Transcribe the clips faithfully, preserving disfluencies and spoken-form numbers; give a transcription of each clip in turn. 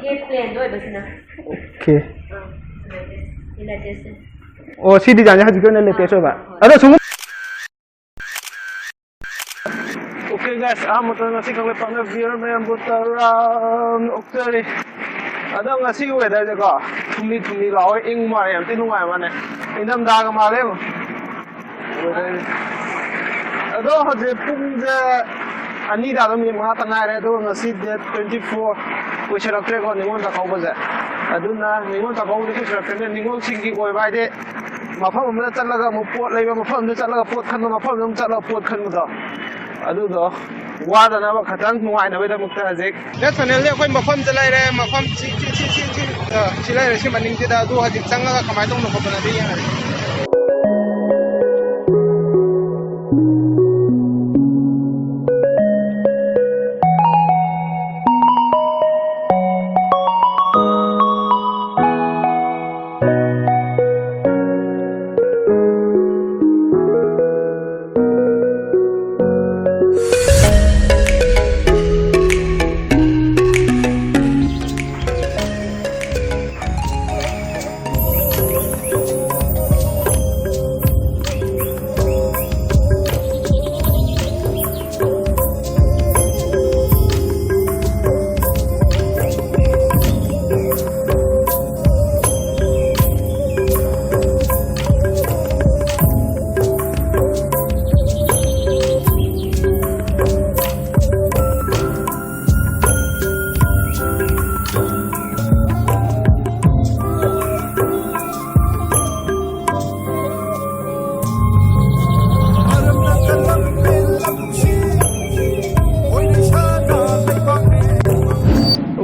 ꯑꯦ ꯄ꯭ꯂꯦꯟꯗ ꯑꯣꯏꯕꯁꯤꯅ꯫ ꯑꯣꯀꯦ꯫ ꯑꯥ, ꯁꯤ ꯂꯦꯇꯦꯁꯁꯦ꯫ ꯑꯣ, ꯁꯤ ꯗꯤꯖꯥꯏꯟꯁꯦ ꯍꯧꯖꯤꯛꯀꯤ ꯑꯣꯏꯅ ꯂꯦꯇꯦꯁ ꯑꯣꯏꯕ꯫ ꯑꯗꯣ ꯁꯨꯝ Okay guys, ꯑꯍꯥꯟꯕꯗ ꯉꯁꯤ ꯀꯪꯂꯩꯄꯥꯛꯅ viewer ꯃꯌꯥꯝꯕꯨ ꯇꯔꯥꯝꯅ ꯑꯣꯛꯆꯔꯤ꯫ ꯑꯗꯣ ꯉꯁꯤꯒꯤ weatherꯁꯦꯀꯣ, ꯊꯨꯝꯂꯤ ꯊꯨꯝꯂꯤ ꯂꯥꯎꯋꯦ, ꯏꯪ ꯃꯥꯜꯂꯦ, ꯌꯥꯝ ꯊꯤ ꯅꯨꯡꯉꯥꯏ ꯃꯥꯅꯦ, ꯏꯪꯊꯝꯊꯥꯒ ꯃꯥꯜꯂꯦ ꯌꯦꯡꯉꯣ꯫ Weather꯫ ꯑꯗꯣ ꯍꯧꯖꯤꯛ ꯄꯨꯡꯁꯦ ꯑꯅꯤ ꯇꯥꯗꯧ ꯃꯤꯅꯤꯠ ꯃꯉꯥ ꯇ ꯉꯥꯏꯔꯦ꯫ ꯑꯗꯨꯒ ꯉꯁꯤ date twenty four ꯀꯨꯏꯁꯜꯂꯛꯇ꯭ꯔꯦꯀꯣ, ꯅꯤꯉꯣꯜ ꯆꯥꯛꯀꯧꯕꯁꯦ꯫ ꯑꯗꯨꯅ ꯅꯤꯉꯣꯜ ꯆꯥꯛꯀꯧꯕꯗꯤ ꯀꯨꯏꯁꯜꯂꯛꯇ꯭ꯔꯦꯅꯦ, ꯅꯤꯉꯣꯜꯁꯤꯡꯒꯤ ꯑꯣꯏꯕ ꯍꯥꯏꯗꯤ ꯃꯐꯝ ꯑꯃꯗ ꯆꯠꯂꯒ ꯑꯃꯨꯛ ꯄꯣꯠ ꯂꯩꯕ, ꯃꯐꯝ ꯑꯃꯗ ꯆꯠꯂꯒ ꯄꯣꯠ ꯈꯟꯕ, ꯃꯐꯝ ꯑꯃꯗ ꯑꯃꯨꯛ ꯆꯠꯂꯒ ꯄꯣꯠ ꯈꯟꯕꯗꯣ, ꯑꯗꯨꯗꯣ ꯋꯥꯗꯅꯕ ꯈꯇꯪ ꯅꯨꯡꯉꯥꯏꯅꯕꯒꯤꯗꯃꯛꯇ ꯍꯧꯖꯤꯛ next channelꯗꯤ ꯑꯩꯈꯣꯏ ꯃꯐꯝꯁꯦ ꯂꯩꯔꯦ, ꯃꯐꯝ ꯁꯤ, ꯁꯤ, ꯁꯤ, ꯁꯤ, ꯁꯤ, ꯑ, ꯁꯤ ꯂꯩꯔꯦ, ꯁꯤ ꯃꯅꯤꯡꯁꯤꯗ꯫ ꯑꯗꯨ ꯍꯧꯖꯤꯛ ꯆꯪꯉꯒ ꯀꯃꯥꯏꯅ ꯇꯧꯅ ꯈꯣꯠꯄꯅꯣꯗꯤ ꯌꯦꯡꯉꯁꯤ꯫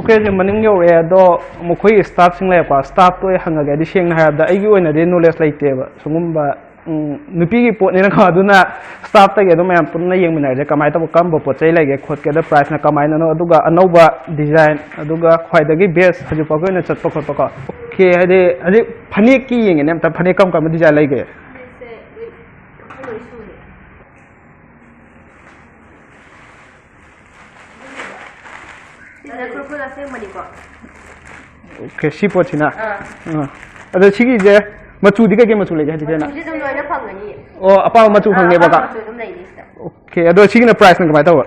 Okay, ꯁꯤ ꯃꯅꯤꯡ ꯌꯧꯔꯛꯑꯦ, ꯑꯗꯣ ꯃꯈꯣꯏꯒꯤ staffꯁꯤꯡ ꯂꯩꯔꯦꯀꯣ, staffꯇꯣ ꯑꯩ ꯍꯪꯉꯒꯦ, ꯍꯥꯏꯗꯤ ꯁꯦꯡꯅ ꯍꯥꯏꯔꯕꯗ ꯑꯩꯒꯤ ꯑꯣꯏꯅꯗꯤ knowledge ꯂꯩꯇꯦꯕ ꯁꯤꯒꯨꯝꯕ, ꯎꯝ, ꯅꯨꯄꯤꯒꯤ ꯄꯣꯠꯅꯤꯅꯀꯣ꯫ ꯑꯗꯨꯅ staffꯇꯒꯤ ꯑꯗꯨꯝ ꯃꯌꯥꯝ ꯄꯨꯟꯅ ꯌꯦꯡꯃꯤꯟꯅꯔꯁꯦ, ꯀꯃꯥꯏꯅ ꯇꯧꯕ, ꯀꯔꯝꯕ ꯄꯣꯠ ꯆꯩ ꯂꯩꯒꯦ ꯈꯣꯠꯀꯦ, ꯑꯗ priceꯅ ꯀꯃꯥꯏꯅꯅꯣ, ꯑꯗꯨꯒ ꯑꯅꯧꯕ design, ꯑꯗꯨꯒ ꯈ꯭ꯋꯥꯏꯗꯒꯤ best ꯍꯧꯖꯤꯛ ꯐꯥꯎꯒꯤ ꯑꯣꯏꯅ ꯆꯠꯄ ꯈꯣꯠꯄꯀꯣ꯫ Okay, ꯍꯥꯏꯗꯤ ꯍꯧꯖꯤꯛ ꯐꯅꯦꯛꯀꯤ ꯌꯦꯡꯒꯦꯅꯦ ꯑꯝꯇ, ꯐꯅꯦꯛ ꯀꯔꯝ ꯀꯔꯝꯕ design ꯂꯩꯒꯦ? ꯐꯅꯦꯛꯁꯦ ꯂꯣꯏ ꯃꯈꯜ ꯂꯣꯏ ꯁꯨꯔꯦ꯫ ꯁꯤꯁꯤꯅ ꯈꯨꯔꯈꯨꯜ ꯑꯁꯦꯡꯕꯅꯤꯀꯣ꯫ ꯑꯣꯀꯦ, ꯁꯤ ꯄꯣꯠꯁꯤꯅ꯫ ꯑꯥ꯫ ꯑꯗꯣ ꯁꯤꯒꯤꯁꯦ ꯃꯆꯨꯗꯤ ꯀꯩꯀꯩ ꯃꯆꯨ ꯂꯩꯒꯦ ꯍꯧꯖꯤꯛꯀꯤ ꯑꯣꯏꯅ? ꯃꯆꯨꯗꯤ ꯑꯗꯨꯝ ꯂꯣꯏꯅ ꯐꯪꯒꯅꯤ꯫ ꯑꯣ, ꯑꯄꯥꯝꯕ ꯃꯆꯨ ꯑꯥ, ꯐꯪꯅꯦꯕꯀꯣ? ꯑꯄꯥꯝꯕ ꯃꯆꯨ ꯑꯗꯨꯝ ꯂꯩꯅꯤ ꯁꯤꯗ꯫ ꯑꯣꯀꯦ, ꯑꯗꯣ ꯁꯤꯒꯤꯅ ꯄ꯭ꯔꯥꯏꯁꯅ ꯀꯃꯥꯏꯅ ꯇꯧꯕ?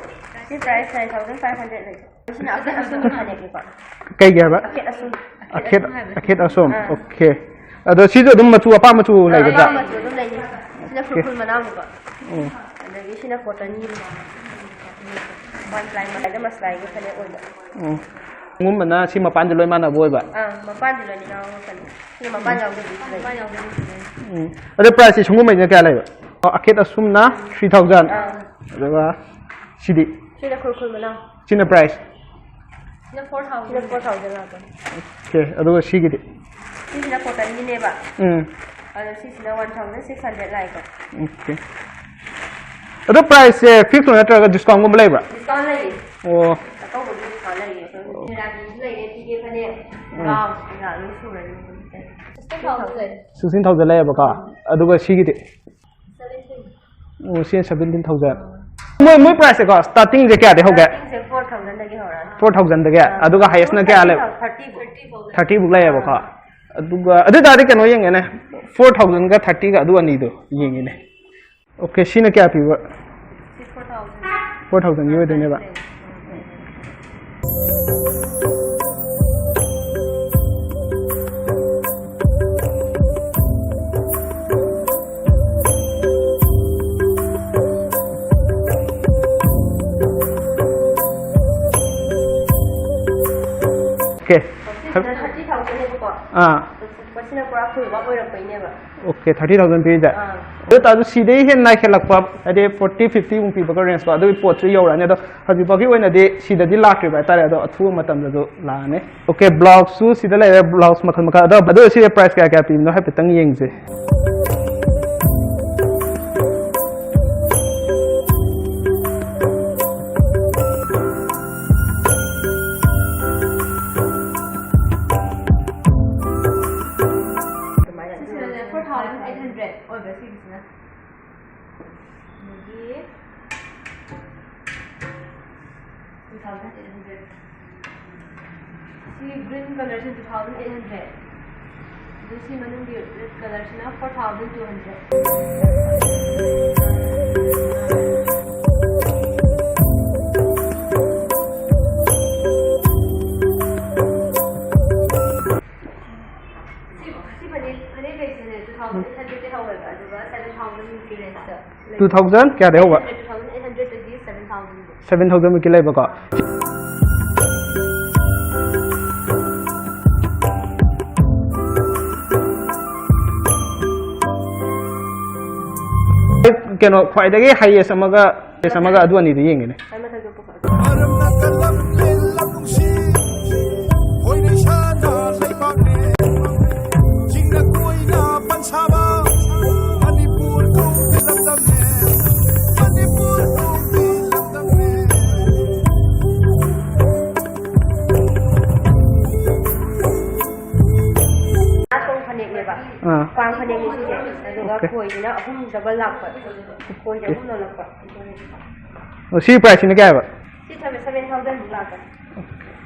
ꯁꯤ price nine thousand five hundred ꯂꯩ꯫ ꯁꯤꯅ ꯑꯈꯦꯠ ꯑꯁꯨꯝꯒꯤ ꯐꯅꯦꯛꯅꯤꯀꯣ꯫ ꯀꯩꯒꯤ ꯍꯥꯏꯕ? ꯑꯈꯦꯠ ꯑꯁꯨꯝ꯫ ꯑꯈꯦꯠ, ꯑꯈꯦꯠ ꯑꯁꯨꯝ꯫ ꯑꯥ꯫ ꯑꯣꯀꯦ꯫ ꯑꯗꯣ ꯁꯤꯁꯨ ꯑꯗꯨꯝ ꯃꯆꯨ ꯑꯄꯥꯝꯕ ꯃꯆꯨ ꯑꯥ, ꯂꯩꯒꯗ꯭ꯔꯥ? ꯑꯄꯥꯝꯕ ꯃꯆꯨ ꯑꯗꯨꯝ ꯂꯩꯅꯤ꯫ ꯁꯤꯅ ꯑꯣꯀꯦ꯫ ꯈꯨꯔꯈꯨꯜ ꯃꯅꯥꯎꯅꯤꯀꯣ꯫ ꯑꯣ꯫ ꯑꯗꯒꯤ ꯁꯤꯅ ꯀꯣꯇꯟꯒꯤ꯫ ꯋꯥꯟ ꯄ꯭ꯂꯥꯏ ꯃꯁꯂꯥꯏꯒ ꯃꯁꯂꯥꯏꯒꯤ ꯐꯅꯦꯛ ꯑꯣꯏꯕ꯫ ꯑꯣ꯫ ꯈꯣꯡꯒꯨꯝꯕꯅ ꯁꯤ ꯃꯄꯥꯟꯁꯦ ꯂꯣꯏ ꯃꯥꯟꯅꯕ ꯑꯣꯏꯕ? ꯑꯥ, ꯃꯄꯥꯟꯗꯤ ꯂꯣꯏꯅ ꯌꯥꯎꯔꯛꯀꯅꯤ꯫ ꯁꯤꯅ ꯃꯄꯥꯟ ꯌꯥꯎꯗꯕꯤ ꯂꯩ꯫ ꯎꯝ꯫ ꯑꯗꯣ ꯄ꯭ꯔꯥꯏꯁꯁꯤ ꯁꯤꯒꯨꯝꯕꯁꯤꯅ ꯀꯌꯥ ꯂꯩꯕ? ꯑꯣ, ꯑꯈꯦꯠ ꯑꯁꯨꯝꯅ three thousand꯫ ꯑꯥ꯫ ꯑꯗꯨꯒ ꯁꯤꯗꯤ? ꯁꯤꯅ ꯈꯨꯔꯈꯨꯜ ꯃꯅꯥꯎ꯫ ꯁꯤꯅ ꯄ꯭ꯔꯥꯏꯁ? ꯁꯤꯅ four thousand꯫ ꯁꯤꯅ four thousand ꯂꯥꯛꯄꯅꯤ꯫ ꯑꯣꯀꯦ, ꯑꯗꯨꯒ ꯁꯤꯒꯤꯗꯤ? ꯁꯤꯁꯤꯅ ꯀꯣꯇꯟꯒꯤꯅꯦꯕ꯫ ꯎꯝ꯫ ꯑꯗꯣ ꯁꯤꯁꯤꯅ one thousand six hundred ꯂꯥꯛꯑꯦꯀꯣ꯫ ꯑꯣꯀꯦ꯫ ꯑꯗꯣ ꯄ꯭ꯔꯥꯏꯁꯁꯦ ꯐꯤꯛꯁ ꯅꯠꯇ꯭ꯔꯒ ꯗꯤꯁꯀꯥꯎꯟꯒꯨꯝꯕ ꯂꯩꯕ꯭ꯔꯥ? ꯗꯤꯁꯀꯥꯎꯟ ꯂꯩꯌꯦ꯫ ꯑꯣ꯫ ꯑꯆꯧꯕꯁꯨ ꯂꯩꯌꯦ꯫ ꯑꯩꯈꯣꯏ ꯏꯟꯗꯤꯔꯥꯒꯤꯁꯨ ꯂꯩꯔꯦ, ꯐꯤꯒꯦ ꯐꯅꯦꯛ, ꯎꯝ꯫ ꯒꯥꯎꯟ ꯀꯩꯀꯥ ꯂꯣꯏ ꯁꯨꯔꯅꯤ꯫ Sixteen thousand ꯂꯩ꯫ Sixteen thousand ꯂꯩꯌꯦꯕꯀꯣ꯫ ꯑꯗꯨꯒ ꯁꯤꯒꯤꯗꯤ? Seventeen꯫ ꯑꯣ, ꯁꯤꯅ seventeen thousand꯫ ꯃꯣꯏ, ꯃꯣꯏ ꯄ꯭ꯔꯥꯏꯁꯁꯦꯀꯣ, ꯁ꯭ꯇꯥꯔꯇꯤꯡꯁꯦ ꯀꯌꯥꯗꯒꯤ ꯍꯧꯒꯦ? Starting ꯁꯦ four thousand ꯗꯒꯤ ꯍꯧꯔꯅꯤ꯫ Four thousand ꯗꯒꯤ? ꯑꯥ꯫ ꯑꯗꯨꯒ highest ꯅ ꯀꯌꯥ ꯂꯩꯕ? Thirty ꯐꯥꯎ꯫ Thirty ꯐꯥꯎ ꯂꯩꯌꯦꯕꯀꯣ꯫ ꯑꯥ꯫ ꯑꯗꯨꯒ, ꯑꯗꯨ ꯑꯣꯏ ꯇꯥꯔꯗꯤ ꯀꯩꯅꯣ ꯌꯦꯡꯒꯦꯅꯦ, four thousand ꯒ thirty ꯒ ꯑꯗꯨ ꯑꯅꯤꯗꯣ ꯌꯦꯡꯒꯦꯅꯦ꯫ ꯑꯣꯀꯦ, ꯁꯤꯅ ꯀꯌꯥ ꯄꯤꯕ? ꯁꯤ four thousand꯫ Four thousand ꯒꯤ ꯑꯣꯏꯗꯣꯏꯅꯦꯕ꯫ ꯑꯣꯀꯦ꯫ ꯁꯤꯁꯤꯅ thirty thousand ꯅꯦꯕꯀꯣ꯫ ꯑꯥ꯫ ꯃꯁꯤꯅ ꯄꯨꯔꯥ full work ꯑꯣꯏꯔꯛꯄꯩꯅꯦꯕ꯫ ꯑꯣꯀꯦ, thirty thousand ꯄꯤꯔꯤꯁꯦ꯫ ꯑꯥ꯫ ꯑꯗꯨ ꯑꯣꯏ ꯇꯥꯔꯁꯨ ꯁꯤꯗꯩ ꯍꯦꯟꯅ ꯍꯦꯜꯂꯛꯄ, ꯍꯥꯏꯗꯤ forty, fifty ꯃꯨꯛ ꯄꯤꯕꯒ range ꯀꯣ, ꯑꯗꯨꯒꯤ ꯄꯣꯠꯁꯨ ꯌꯧꯔꯛꯑꯅꯤ꯫ ꯑꯗꯣ ꯍꯧꯖꯤꯛ ꯐꯥꯎꯒꯤ ꯑꯣꯏꯅꯗꯤ ꯁꯤꯗꯗꯤ ꯂꯥꯛꯇ꯭ꯔꯤꯕ ꯍꯥꯏꯇꯥꯔꯦ, ꯑꯗꯣ ꯑꯊꯨꯕ ꯃꯇꯝꯗꯁꯨ ꯂꯥꯛꯑꯅꯤ꯫ ꯑꯣꯀꯦ, blouse ꯁꯨ ꯁꯤꯗ ꯂꯩꯔꯦ, blouse ꯃꯈꯜ ꯃꯈꯜ꯫ ꯑꯗꯣ, ꯑꯗꯣ ꯁꯤꯁꯦ price ꯀꯌꯥ ꯀꯌꯥ ꯄꯤꯕꯅꯣ ꯍꯥꯏꯐꯦꯠꯇꯪ ꯌꯦꯡꯁꯦ꯫ ꯑꯗꯨꯃꯥꯏꯅ ꯁꯤꯁꯤꯅꯅꯦ, four thousand eight hundred ꯑꯣꯏꯕ ꯁꯤꯒꯤꯁꯤꯅ꯫ ꯑꯗꯒꯤ two thousand eight hundred꯫ ꯁꯤ ꯒ꯭ꯔꯤꯟ ꯀꯂꯔꯁꯤ ꯇꯨ ꯊꯥꯎꯖꯟ ꯑꯩꯠ ꯍꯟꯗ꯭ꯔꯦꯠ, ꯑꯗꯨ ꯁꯤ ꯃꯅꯨꯡꯒꯤ ꯔꯦꯗ ꯀꯂꯔꯁꯤꯅ ꯐꯣꯔ ꯊꯥꯎꯖꯟ ꯇꯨ ꯍꯟꯗ꯭ꯔꯦꯠ꯫ ꯁꯤ ꯐꯅꯦꯛ ꯐꯅꯦꯛ ꯂꯩꯁꯤꯅꯦ ꯇꯨ ꯊꯥꯎꯖꯟ ꯑꯩꯠ ꯍꯟꯗ꯭ꯔꯦꯠꯇꯒꯤ ꯍꯧꯋꯦꯕ, ꯑꯗꯨꯒ ꯁꯚꯦꯟ ꯊꯥꯎꯖꯟ ꯃꯨꯛꯀꯤ ꯔꯦꯟꯖꯇ ꯂꯩ꯫ ꯇꯨ ꯊꯥꯎꯖꯟ ꯀꯌꯥꯗꯩ ꯍꯧꯕ? ꯇꯨ ꯊꯥꯎꯖꯟ ꯑꯩꯠ ꯍꯟꯗ꯭ꯔꯦꯠꯇꯒꯤ ꯁꯚꯦꯟ ꯊꯥꯎꯖꯟ꯫ ꯁꯚꯦꯟ ꯊꯥꯎꯖꯟ ꯃꯨꯛꯀꯤ ꯂꯩꯕꯀꯣ꯫ ꯀꯩꯅꯣ ꯈ꯭ꯋꯥꯏꯗꯒꯤ ꯍꯥꯏꯌꯦꯁ ꯑꯃꯒ ꯂꯣꯌꯦꯁ ꯑꯃꯒ ꯑꯗꯨ ꯑꯅꯤꯗꯨ ꯌꯦꯡꯒꯦꯅꯦ꯫ ꯈ꯭ꯋꯥꯏ ꯃꯊꯛꯇ ꯄꯨꯈꯠꯂꯣ꯫ ꯃꯔꯝꯅ ꯀꯜꯂꯝ ꯂꯦꯜꯂꯝ ꯅꯨꯡꯁꯤ ꯍꯣꯏꯅ ꯏꯁꯥꯅ ꯂꯩꯕꯥꯛꯅꯦ ꯆꯤꯡꯅ ꯀꯣꯏꯅ ꯄꯟꯁꯥꯕ ꯃꯅꯤꯄꯨꯔ ꯀꯧꯕ ꯂꯝꯗꯝꯅꯦ ꯃꯅꯤꯄꯨꯔ ꯀꯧꯕ ꯂꯝꯗꯝꯅꯦ꯫ ꯅꯥꯇꯣꯡ ꯐꯅꯦꯛꯅꯦꯕ꯫ ꯑꯥ ꯈ꯭ꯋꯥꯡ ꯐꯅꯦꯛꯅꯦ ꯁꯤꯁꯦ꯫ ꯑꯗꯨꯒ Okay. ꯈꯣꯏꯁꯤꯅ ꯑꯍꯨꯝ ꯗꯕꯜ ꯂꯥꯛꯄ꯫ ꯈꯣꯏꯁꯦ ꯑꯍꯨꯝ ꯂꯣꯜꯂꯛꯄ꯫ ꯑꯣ, ꯁꯤ ꯄ꯭ꯔꯥꯏꯁꯁꯤꯅ ꯀꯌꯥ ꯍꯥꯏꯕ? ꯁꯤ ꯁꯚꯦꯟ ꯁꯚꯦꯟ ꯊꯥꯎꯖꯟꯃꯨꯛ ꯂꯥꯛꯀꯅꯤ꯫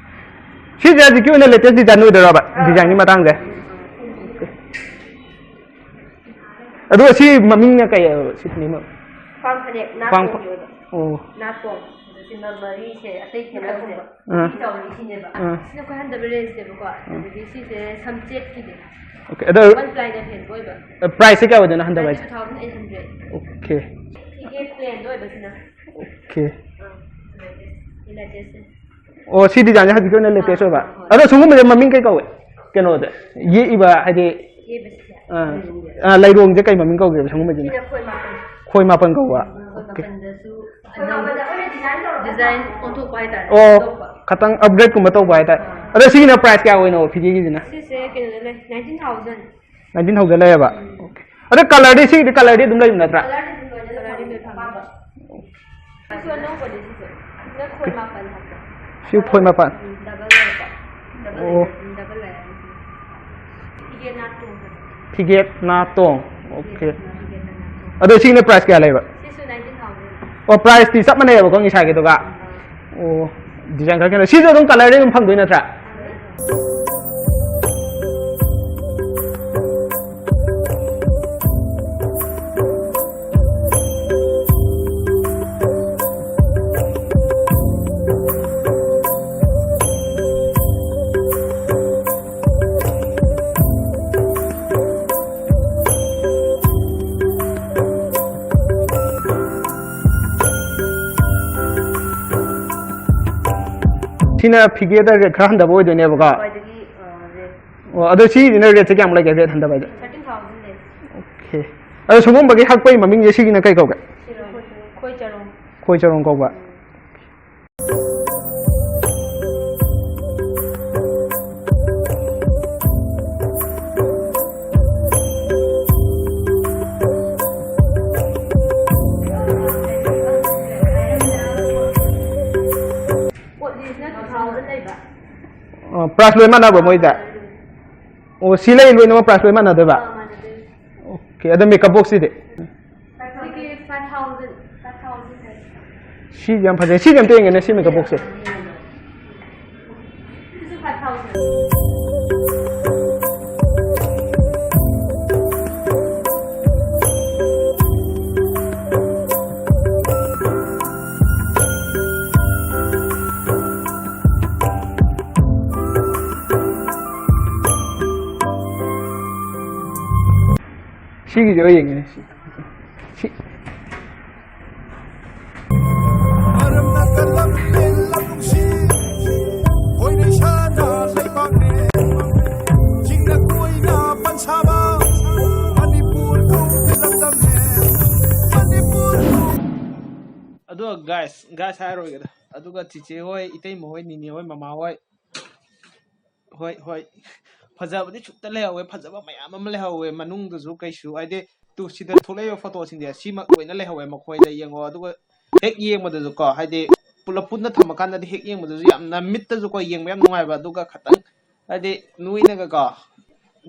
ꯁꯤꯁꯦ ꯍꯧꯖꯤꯛꯀꯤ ꯑꯣꯏꯅ ꯂꯦꯇꯦꯁ ꯗꯤꯖꯥꯏꯟ ꯑꯣꯏꯗꯣꯏꯔꯕ, ꯗꯤꯖꯥꯏꯟꯒꯤ ꯃꯇꯥꯡꯁꯦ? ꯑꯗꯨꯒ ꯁꯤ ꯃꯃꯤꯡꯅ ꯀꯩ ꯍꯥꯏꯕ? ꯁꯤ ꯐꯅꯦꯛ ꯃ- ꯈ꯭ꯋꯥꯡ ꯐꯅꯦꯛ ꯈ꯭ꯋꯥꯡ ꯅꯥꯇꯣꯡꯒꯤ ꯑꯣꯏꯕ꯫ ꯑꯣ ꯅꯥꯇꯣꯡ꯫ ꯁꯤꯅ ꯃꯔꯤꯁꯦ ꯑꯇꯩ ꯈꯦꯠꯅꯕꯁꯦ꯫ ꯑꯥ꯫ ꯁꯤ ꯆꯥꯎꯔꯤꯁꯤꯅꯦꯕ꯫ ꯑꯥ꯫ ꯁꯤꯅ ꯈ꯭ꯋꯥꯏ ꯍꯟꯊꯕ ꯔꯦꯟꯖꯅꯦꯕꯀꯣ꯫ ꯑꯗꯒꯤ ꯁꯤꯁꯦ ꯁꯝꯆꯦꯠꯀꯤꯅꯦ꯫ ꯑꯣꯀꯦ, ꯑꯗꯣ ꯋꯥꯟ ꯄ꯭ꯂꯥꯏꯅ ꯐꯦꯟꯕ ꯑꯣꯏꯕ꯫ ꯄ꯭ꯔꯥꯏꯁꯁꯦ ꯀꯌꯥ ꯑꯣꯏꯗꯣꯏꯅꯣ ꯍꯟꯊꯕ ꯍꯥꯏꯁꯦ? Two thousand eight hundred. Okay, ꯐꯤꯒꯦ ꯄ꯭ꯂꯦꯟꯗ ꯑꯣꯏꯕꯁꯤꯅ꯫ ꯑꯣꯀꯦ꯫ ꯑꯥ, ꯂꯦꯇꯦꯁꯁꯦ꯫ ꯑꯣ, ꯁꯤ ꯗꯤꯖꯥꯏꯟꯁꯦ ꯍꯧꯖꯤꯛꯀꯤ ꯑꯣꯏꯅ ꯂꯦꯇꯦꯁ ꯑꯣꯏꯕ꯫ ꯑꯥ, ꯍꯣꯏ꯫ ꯑꯗꯣ ꯁꯤꯒꯨꯝꯕꯁꯦ ꯃꯃꯤꯡ ꯀꯩ ꯀꯧꯋꯦ? ꯀꯩꯅꯣꯗ ꯌꯦꯛꯏꯕ ꯍꯥꯏꯗꯤ, ꯌꯦꯛꯄꯁꯦ꯫ ꯑꯥ, ꯑꯥ, ꯂꯩꯔꯣꯡꯁꯦ ꯀꯩ ꯃꯃꯤꯡ ꯀꯧꯒꯦꯕ ꯁꯤꯒꯨꯝꯕꯁꯤꯅ? ꯁꯤꯅ ꯈꯣꯏ ꯃꯥꯄꯟ꯫ ꯈꯣꯏ ꯃꯥꯄꯟ ꯀꯧꯕ꯫ ꯈꯣꯏ ꯃꯥꯄꯟꯗꯁꯨ ꯗꯤꯖꯥꯏꯟ ꯑꯣꯟꯊꯣꯛꯄ ꯍꯥꯏꯇꯥꯔꯦ꯫ ꯑꯣ, ꯑꯣꯟꯊꯣꯛꯄ꯫ ꯈꯇꯪ ꯑꯞꯒ꯭ꯔꯦꯗꯀꯨꯝꯕ ꯇꯧꯕ ꯍꯥꯏꯇꯥꯔꯦ꯫ ꯑꯗꯣ ꯁꯤꯒꯤꯅ ꯄ꯭ꯔꯥꯏꯁ ꯀꯌꯥ ꯑꯣꯏꯅꯣ ꯐꯤꯒꯦꯒꯤꯁꯤꯅ? ꯁꯤꯁꯦ ꯀꯩꯅꯣꯗ ꯂꯩ, ꯅꯥꯏꯟꯇꯤꯟ ꯊꯥꯎꯖꯟ꯫ ꯅꯥꯏꯟꯇꯤꯟ ꯊꯥꯎꯖꯟ ꯂꯩꯌꯦꯕ? ꯑꯣꯀꯦ꯫ ꯑꯗꯣ ꯀꯂꯔꯗꯤ, ꯁꯤꯒꯤꯗꯤ ꯀꯂꯔꯗꯤ ꯑꯗꯨꯝ ꯂꯩꯕ ꯅꯠꯇ꯭ꯔꯥ? ꯀꯂꯔꯗꯤ ꯑꯗꯨꯝ ꯂꯣꯏꯅ ꯂꯩ, ꯑꯄꯥꯝꯕ꯫ ꯑꯁꯤ ꯑꯅꯧꯕꯅꯦ ꯁꯤꯁꯦ꯫ ꯁꯤꯅ ꯈꯣꯏ ꯃꯥꯄꯟ ꯍꯥꯏꯕ꯫ ꯁꯤ ꯈꯣꯏ ꯃꯥꯄꯟ꯫ ꯎꯝ, ꯗꯕꯜ ꯂꯩꯌꯦꯕ꯫ ꯗꯕꯜ ꯑꯣ꯫ ꯂꯩꯌꯦ, ꯎꯝ, ꯗꯕꯜ ꯂꯩꯌꯦ ꯍꯥꯏꯁꯦ꯫ ꯐꯤꯒꯦ ꯅꯥꯇꯣꯡ ꯍꯥꯏꯕ꯫ ꯐꯤꯒꯦꯠ ꯅꯥꯇꯣꯡ꯫ ꯑꯣꯀꯦ꯫ ꯐꯤꯒꯦ ꯅꯥꯇꯣꯡ꯫ ꯑꯗꯣ ꯁꯤꯒꯤꯅ ꯄ꯭ꯔꯥꯏꯁ ꯀꯌꯥ ꯂꯩꯕ? ꯁꯤꯁꯨ ꯅꯥꯏꯟꯇꯤꯟ ꯊꯥꯎꯖꯟ꯫ ꯑꯣ, ꯄ꯭ꯔꯥꯏꯁꯇꯤ ꯆꯞ ꯃꯥꯟꯅꯩꯌꯦꯕꯀꯣ ꯉꯁꯥꯏꯒꯤꯗꯨꯒ? ꯑꯣ, ꯗꯤꯖꯥꯏꯟ ꯈꯔ ꯈꯦꯠꯅꯩ꯫ ꯁꯤꯁꯨ ꯑꯗꯨꯝ ꯀꯂꯔꯗꯤ ꯑꯗꯨꯝ ꯐꯪꯗꯣꯏ ꯅꯠꯇ꯭ꯔꯥ? ꯁꯤꯅ ꯐꯤꯒꯦꯗ ꯔꯦꯠ ꯈꯔ ꯍꯟꯊꯕ ꯑꯣꯏꯗꯣꯏꯅꯦꯕꯀꯣ꯫ ꯈ꯭ꯋꯥꯏꯗꯒꯤ, ꯑ, ꯔꯦꯠ ꯑꯣ, ꯑꯗꯣ ꯁꯤꯁꯤꯅ ꯔꯦꯠꯁꯦ ꯀꯌꯥꯃꯨꯛ ꯂꯩꯒꯦ, ꯔꯦꯠ ꯍꯟꯊꯕ ꯍꯥꯏꯗꯤ? ꯊꯥꯔꯇꯤꯟ ꯊꯥꯎꯖꯟ ꯂꯩ꯫ ꯑꯣꯀꯦ꯫ ꯑꯗꯣ ꯁꯒꯣꯝꯕꯒꯤ ꯍꯛꯄꯒꯤ ꯃꯃꯤꯡꯁꯦ ꯁꯤꯒꯤꯅ ꯀꯩ ꯀꯧꯒꯦ? ꯁꯤꯔꯣ, ꯈꯣꯏ ꯆꯔꯣꯡ꯫ ꯈꯣꯏ ꯆꯔꯣꯡ ꯀꯧꯕ꯫ ꯀꯣꯠꯂꯤꯁꯤꯅ ꯇꯨ ꯊꯥꯎꯖꯟ ꯂꯩꯕ꯫ ꯑ, ꯄ꯭ꯔꯥꯏꯁ ꯂꯣꯏ ꯃꯥꯟꯅꯕ꯭ꯔꯣ ꯃꯣꯏꯗ? ꯑꯣ, ꯁꯤ ꯂꯩ ꯂꯣꯏꯅꯃꯛ ꯄ꯭ꯔꯥꯏꯁ ꯂꯣꯏ ꯃꯥꯟꯅꯗꯣꯏꯕ? ꯑꯥ, ꯃꯥꯟꯅꯗꯣꯏꯅꯤ꯫ ꯑꯣꯀꯦ, ꯑꯗꯣ ꯃꯦꯀꯞ ꯕꯣꯛꯁꯁꯤꯗꯤ? ꯁꯤꯒꯤ ꯐꯥꯏꯚ ꯊꯥꯎꯖꯟ, ꯐꯥꯏꯚ ꯊꯥꯎꯖꯟ ꯍꯥꯏ꯫ ꯁꯤ ꯌꯥꯝ ꯐꯖꯩ꯫ ꯁꯤꯁꯦ ꯑꯝꯇ ꯌꯦꯡꯒꯦꯅꯦ, ꯁꯤ ꯃꯦꯀꯞ ꯕꯣꯛꯁꯁꯦ꯫ ꯁꯤꯁꯨ ꯐꯥꯏꯚ ꯊꯥꯎꯖꯟ꯫ ꯁꯤꯒꯤꯁꯦ ꯑꯣꯏ ꯌꯦꯡꯒꯦꯅꯦ꯫ ꯁꯤ, ꯁꯤ꯫ ꯃꯔꯝꯅ ꯀꯜꯂꯝꯂꯦ ꯂꯝꯂꯣꯡꯁꯤ, ꯈꯣꯏꯅ ꯏꯁꯥꯅ ꯂꯩꯕꯥꯛꯅꯦ꯫ ꯆꯤꯡꯅ ꯀꯣꯏꯅ ꯄꯟꯁꯥꯕ ꯃꯅꯤꯄꯨꯔ ꯀꯧꯕ ꯂꯝꯗꯝꯅꯦ꯫ ꯃꯅꯤꯄꯨꯔ꯫ ꯑꯗꯣ ꯒꯥꯏꯁ, ꯒꯥꯏꯁ ꯍꯥꯏꯔꯣꯏꯒꯦꯗ꯫ ꯑꯗꯨꯒ ꯆꯤꯆꯦ ꯍꯣꯏ, ꯏꯇꯩꯃ ꯍꯣꯏ, ꯅꯤꯅꯦ ꯍꯣꯏ, ꯃꯃꯥ ꯍꯣꯏ, ꯍꯣꯏ, ꯍꯣꯏ꯫ ꯐꯖꯕꯗꯤ ꯁꯨꯠꯇ ꯂꯩꯍꯧꯋꯦ, ꯐꯖꯕ ꯃꯌꯥꯝ ꯑꯃ ꯂꯩꯍꯧꯋꯦ꯫ ꯃꯅꯨꯡꯗꯁꯨ ꯀꯩꯁꯨ, ꯍꯥꯏꯗꯤ, ꯇꯨ, ꯁꯤꯗ ꯊꯣꯛꯂꯛꯏꯕ ꯐꯣꯇꯣꯁꯤꯡꯁꯦ, ꯁꯤꯃꯛ ꯂꯣꯏꯅ ꯂꯩꯍꯧꯋꯦ ꯃꯈꯣꯏꯗ꯫ ꯌꯦꯡꯉꯣ, ꯑꯗꯨꯒ ꯍꯦꯛ ꯌꯦꯡꯕꯗꯁꯨꯀꯣ, ꯍꯥꯏꯗꯤ, ꯄꯨꯂꯞ ꯄꯨꯟꯅ ꯊꯝꯃꯀꯥꯟꯗꯗꯤ ꯍꯦꯛ ꯌꯦꯡꯕꯗꯁꯨ ꯌꯥꯝꯅ ꯃꯤꯠꯇꯁꯨꯀꯣ ꯌꯦꯡꯕ ꯌꯥꯝ ꯅꯨꯡꯉꯥꯏꯕ, ꯑꯗꯨꯒ ꯈꯇꯪ, ꯍꯥꯏꯗꯤ, ꯅꯣꯏꯅꯒꯀꯣ,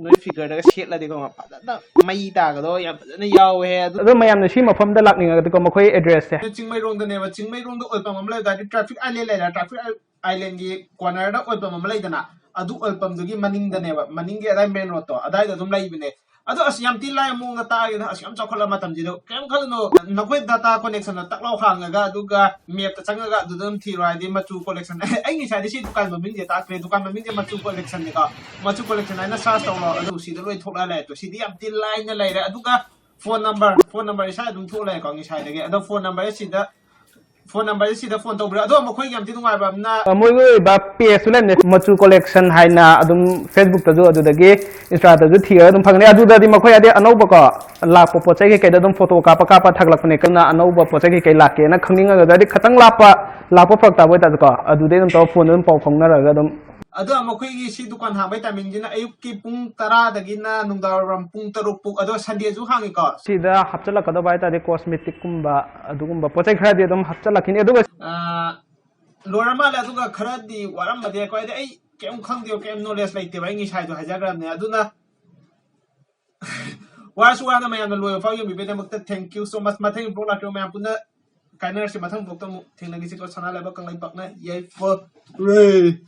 ꯅꯣꯏ ꯐꯤꯒꯔꯗꯒ ꯁꯦꯠꯂꯗꯤꯀꯣ, ꯐꯖꯅ ꯃꯩ ꯇꯥꯒꯗꯕ ꯌꯥꯝ ꯐꯖꯅ ꯌꯥꯎꯋꯦ꯫ ꯑꯗꯨ ꯑꯗꯣ ꯃꯌꯥꯝꯅ ꯁꯤ ꯃꯐꯝꯗ ꯂꯥꯛꯅꯤꯡꯉꯒꯗꯤꯀꯣ, ꯃꯈꯣꯏ ꯑꯦꯗ꯭ꯔꯦꯁꯁꯦ꯫ ꯆꯤꯡꯃꯩꯔꯣꯡꯗꯅꯦꯕ, ꯆꯤꯡꯃꯩꯔꯣꯡꯗ ꯑꯣꯏꯜ ꯄꯝ ꯑꯃ ꯂꯩꯕ ꯇꯥꯔꯗꯤ, ꯇ꯭ꯔꯥꯐꯤꯛ ꯑꯥꯏꯂꯦꯟ ꯂꯩꯔꯦ, ꯇ꯭ꯔꯥꯐꯤꯛ ꯑꯥꯏ-, ꯑꯥꯏꯂꯦꯟꯒꯤ ꯀꯣꯔꯅꯔꯗ ꯑꯣꯏꯜ ꯄꯝ ꯑꯃ ꯂꯩꯗꯅ, ꯑꯗꯨ ꯑꯣꯏꯜ ꯄꯝꯗꯨꯒꯤ ꯃꯅꯤꯡꯗꯅꯦꯕ, ꯃꯅꯤꯡꯒꯤ ꯑꯗꯥꯏ ꯃꯦꯟ ꯔꯣꯗꯇꯣ ꯑꯗꯥꯏꯗ ꯑꯗꯨꯝ ꯂꯩꯕꯅꯦ꯫ ꯑꯗꯣ ꯑꯁ, ꯌꯥꯝ ꯊꯤ ꯂꯥꯏ ꯃꯑꯣꯡꯗ ꯇꯥꯛꯑꯒꯦꯗ, ꯑꯁ, ꯌꯥꯝ ꯆꯥꯎꯈꯠꯂ ꯃꯇꯝꯁꯤꯗ꯫ ꯀꯩꯝ ꯈꯜꯂꯨꯅꯨ, ꯅꯈꯣꯏ ꯗꯥꯇꯥ ꯀꯣꯅꯦꯛꯁꯟꯗꯣ ꯇꯛ ꯂꯥꯎ ꯍꯥꯡꯉꯒ, ꯑꯗꯨꯒ ꯃꯦꯞꯇ ꯆꯪꯉꯒ ꯑꯗꯨꯗ ꯑꯗꯨꯝ ꯊꯤꯔꯣ꯫ ꯍꯥꯏꯗꯤ ꯃꯆꯨ ꯀꯣꯂꯦꯛꯁꯟ ꯑꯩ ꯉꯁꯥꯏꯗꯤ ꯁꯤ ꯗꯨꯀꯥꯟ ꯃꯃꯤꯡꯁꯦ ꯇꯥꯛꯇ꯭ꯔꯦ꯫ ꯗꯨꯀꯥꯟ ꯃꯃꯤꯡꯁꯦ ꯃꯆꯨ ꯀꯣꯂꯦꯛꯁꯟꯅꯤꯀꯣ꯫ ꯃꯆꯨ ꯀꯣꯂꯦꯛꯁꯟ ꯍꯥꯏꯅ ꯁꯔꯆ ꯇꯧꯔꯣ, ꯑꯗꯨ ꯁꯤꯗ ꯂꯣꯏ ꯊꯣꯛꯂꯛꯑ ꯂꯩꯔꯦ꯫ ꯁꯤꯗꯤ ꯌꯥꯝ ꯊꯤ ꯂꯥꯏꯅ ꯂꯩꯔꯦ꯫ ꯑꯗꯨꯒ ꯐꯣꯟ ꯅꯝꯕꯔ, ꯐꯣꯟ ꯅꯝꯕꯔ ꯏꯁꯥ ꯑꯗꯨꯝ ꯊꯣꯛꯂꯛꯑꯦꯀꯣ ꯉꯁꯥꯏꯗꯒꯤ꯫ ꯑꯗꯣ ꯐꯣꯟ ꯅꯝꯕꯔ ꯁꯤꯗ, ꯐꯣꯟ ꯅꯝꯕꯔ ꯁꯤꯗ ꯐꯣꯟ ꯇꯧꯕꯤꯔꯣ꯫ ꯑꯗꯣ ꯃꯈꯣꯏꯒꯤ ꯌꯥꯝ ꯊꯤ ꯅꯨꯡꯉꯥꯏꯕ ꯑꯃꯅ, ꯃꯣꯏꯒꯤ ꯑꯣꯏꯕ ꯄꯦꯖꯁꯨ ꯂꯩꯕꯅꯦ, ꯃꯆꯨ ꯀꯣꯂꯦꯛꯁꯟ ꯍꯥꯏꯅ ꯑꯗꯨꯝ ꯐꯦꯁꯕꯨꯛꯇꯁꯨ, ꯑꯗꯨꯗꯒꯤ ꯏꯟꯁꯇꯥꯗꯁꯨ ꯊꯤꯔꯒ ꯑꯗꯨꯝ ꯐꯪꯒꯅꯤ꯫ ꯑꯗꯨꯗꯗꯤ ꯃꯈꯣꯏ ꯍꯥꯏꯗꯤ ꯑꯅꯧꯕꯀꯣ ꯂꯥꯛꯄ ꯄꯣꯠ ꯆꯩ ꯀꯩꯀꯩꯗꯣ ꯑꯗꯨꯝ ꯐꯣꯇꯣ ꯀꯥꯞꯄ ꯀꯥꯞꯄ ꯊꯥꯒꯠꯂꯛꯄꯅꯦ꯫ ꯀꯅꯥ ꯑꯅꯧꯕ ꯄꯣꯠ ꯆꯩ ꯀꯩꯀꯩ ꯂꯥꯛꯀꯦꯅ ꯈꯪꯅꯤꯡꯉꯒꯗꯤ, ꯈꯤꯇꯪ ꯂꯥꯞꯄ, ꯂꯥꯛꯄ ꯐꯔꯛ ꯇꯥꯕ ꯑꯣꯏꯇꯥꯔꯁꯨꯀꯣ, ꯑꯗꯨꯗꯩ ꯑꯗꯨꯝ ꯇꯧꯔ ꯐꯣꯟꯗ ꯑꯗꯨꯝ ꯄꯥꯎ ꯐꯥꯎꯅꯔꯒ ꯑꯗꯨꯝ꯫ ꯑꯗꯣ ꯃꯈꯣꯏꯒꯤ ꯁꯤ ꯗꯨꯀꯥꯟ ꯍꯥꯡꯕꯒꯤ ꯇꯥꯏꯃꯤꯡꯁꯤꯅ ꯑꯌꯨꯛꯀꯤ ꯄꯨꯡ ꯇꯔꯥꯗꯒꯤꯅ ꯅꯨꯡꯗꯥꯡꯋꯥꯏꯔꯝ ꯄꯨꯡ ꯇꯔꯨꯛ ꯐꯥꯎ, ꯑꯗꯣ ꯁꯟꯗꯦꯁꯨ ꯍꯥꯡꯉꯤꯀꯣ꯫ ꯁꯤꯗ ꯍꯥꯞꯆꯤꯜꯂꯛꯀꯗꯕ ꯍꯥꯏꯇꯥꯔꯗꯤ ꯀꯣꯁꯃꯦꯇꯤꯛꯀꯨꯝꯕ, ꯑꯗꯨꯒꯨꯝꯕ ꯄꯣꯠ ꯆꯩ ꯈꯔꯗꯤ ꯑꯗꯨꯝ ꯍꯥꯞꯆꯤꯜꯂꯛꯈꯤꯅꯤ꯫ ꯑꯗꯨꯒ ꯑꯥ, ꯂꯣꯏꯔ ꯃꯥꯜꯂꯦ꯫ ꯑꯗꯨꯒ ꯈꯔꯗꯤ ꯋꯥꯔꯝꯕꯗꯤ ꯌꯥꯏꯀꯣ, ꯍꯥꯏꯗꯤ ꯑꯩ ꯀꯩꯝ ꯈꯪꯗꯦꯕ, ꯀꯩꯝ ꯅꯣꯂꯦꯖ ꯂꯩꯇꯦꯕ꯫ ꯑꯩ ꯉꯁꯥꯏꯗꯣ ꯍꯥꯏꯖꯈ꯭ꯔꯕꯅꯦ꯫ ꯑꯗꯨꯅ ꯋꯥꯔꯁꯨ ꯋꯥꯅ ꯃꯌꯥꯝꯅ ꯂꯣꯏꯕ ꯐꯥꯎ ꯌꯦꯡꯕꯤꯕꯩꯗꯃꯛꯇ thank you so much꯫ ꯃꯊꯪꯒꯤ ꯕ꯭ꯂꯣꯛ ꯂꯥꯛꯄꯤꯔꯣ, ꯃꯌꯥꯝ ꯄꯨꯟꯅ ꯀꯥꯏꯅꯔꯁꯤ꯫ ꯃꯊꯪ ꯕ꯭ꯂꯣꯛꯇ ꯑꯃꯨꯛ ꯊꯦꯡꯅꯈꯤꯁꯤꯀꯣ꯫ ꯁꯅꯥ ꯂꯩꯕꯥꯛ ꯀꯪꯂꯩꯄꯥꯛꯅ ꯌꯥꯏꯐꯔꯦ꯫